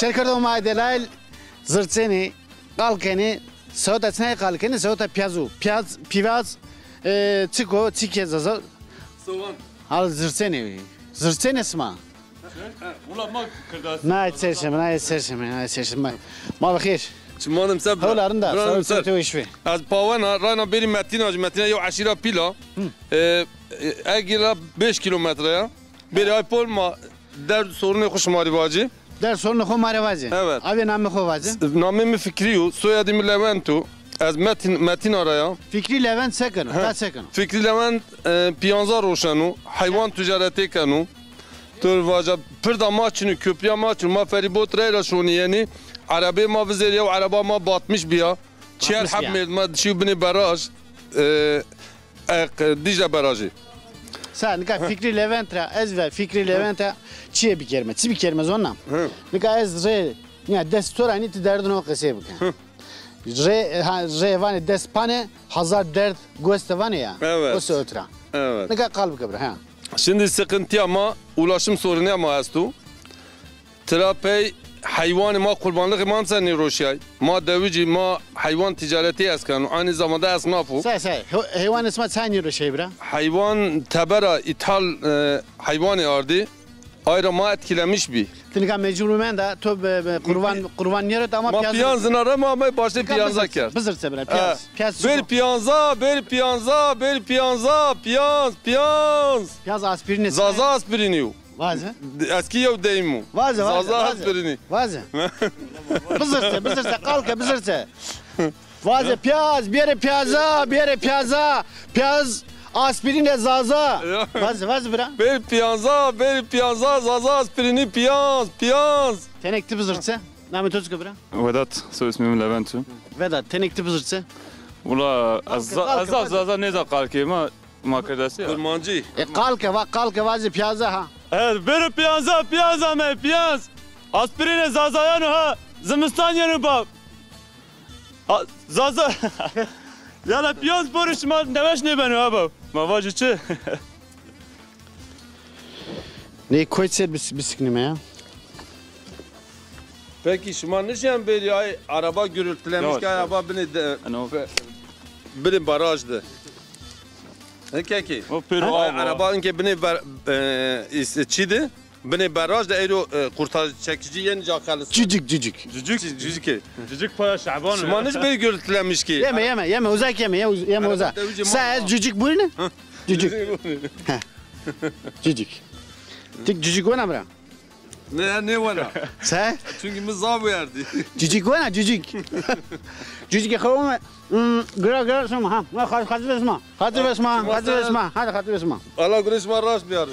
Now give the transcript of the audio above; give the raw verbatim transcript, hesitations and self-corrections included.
Şêrkerdo ma delayl, zirçenî, qal kenî, seweta çinay qal kenî, seweta piyaz o. Piyaz, piyaz, e, çik o, çik e zaza? Soğan. Hal zirçenî. Zirçenî sima. Ula ma kirdasî. Nay serşeme, nay serşeme, nay serşeme. Ma bi xêr. Çimanım ser. Hewla rinda, sağ ol, ser. Tewe şwi. Ez pawena, rayna bêrî Metîna, Metîna yew eşîra pîl a. E, e, Egî ra beş kîlometre ya. Bêrî ay pol ma derd sorunê xwu şima rî vacî. Derd sorunê xwu ma rê vacî. Evet. Avê namê xwu vacî. Namê mi Fikrî yo, soyadê mi Lewent o. Ez Metîn, Metîna ra ya. Fikrî Lewent se keno? Ta se keno? Fikrî Lewent, e, pîyanza roşeno, heywan ticaretê keno. Tor vaca, pirda ma çin o, köprüya ma çin o, ma ferîbot rey ra şonî yenî. Erebê ma vizêr, yew ereba ma batmiş bîya. Çiyel heb mêrd ma dişî binê baraj, e, e, Dicle Barajı. Sa, nika Fikrî Lewent ra, ez ve Fikrî Lewent ra çiyê bikerime. Çi bikerime zonna? Hı. Nika ez rê, ya dest to ra nî ti derdino qesey bike. Rê, ha, rê vanê dest pane, hazar derd goste vanê ya. Evet. O sewet ra. Evet. Nika qal bike bira, ha. Şimdi sıkıntıya ma, ulaşım sorunu ma esto. Tira pey heywanê ma qurbanlixê ma ser nêroşîyay. Ma dewicî, ma heywan ticaretî ez keno. Aynı zamanda esnaf o. Say, say. He-, heywanê sima çay nêroşîyay bira? Heywan tebera îthal, e, heywanê ardî. Ay ra ma etkilemiş bî. Ti nika mecbur menda, to be, be, qurban, qurban nêrot ama ma piyaz. Piyaz zina ra ma amay başlê piyanza kerd. Bizirse bira, piyaz. Piyaz. Bêr piyanza, bêr piyanza, bêr piyanza, piyaz, piyaz. Piyaz aspirînî. Zaza aspirînî yo. Vaze. Eskî yew deyim o. Vaze, vaze, Zaza vaze. Aspirînî. Vaze. Bizirse, bizirse, qal ke bizirse. Vaze piyaz, bêrê piyaza, bêrê piyaza. Piyaz aspirînê Zaza. Ya. Vaze, vaze bira. Bêr piyanza, bêr piyanza, Zaza aspirînî piyaz, piyaz. Tenek ti bizirse. Namê to çik o bira? Vedat, soy ismim Levent. Vedat, tenek ti bizirse. Ula ez, ez zaf Zaza nêza qal kê ma. Ma kirdasî ya. Kurmancî. E, qal ke, va, qal ke vazî piyaza ha. Evet, bêrê piyanza, piyaz ame, piyaz. Aspirînê Zazayan o ha. Zimistan yeno ba. Ha, Zaza. Yala piyaz borê şima neweş nêbeno ha ba. Ma vajî çi? Ney koyt ser bis-, bisiknime ya. Peki şima nişen bêrî ay araba gürültülemiş ki araba binê de, binê baraj de. Hekeki. O pêro ay araba inke binê bar-, e, is-, çi de? Binê baraj de eyro, e, kurtarıcı çekici yeni ca kalısı. Cücük, cücük. Cücük, cücük. Cücük paya Şaban. Şima niş bêrî gürültülemiş ki. Yeme, yeme, yeme, uzak yeme, ye-, yeme uzak. Sa ez cücük buyurun. Cücük. Cücük. Tik cücük wena bira. Ne, ne wena? Se? Çünkü mi zaf werdî. Cücük wena, cücük. Cücük xewa me. Hmm, gira, gira sima ha. Ha, xat-, xatir ve sima. Xatir ve sima, xatir ve sima. Hadi xatir ve sima. Allah güneş ma raşt biyarı.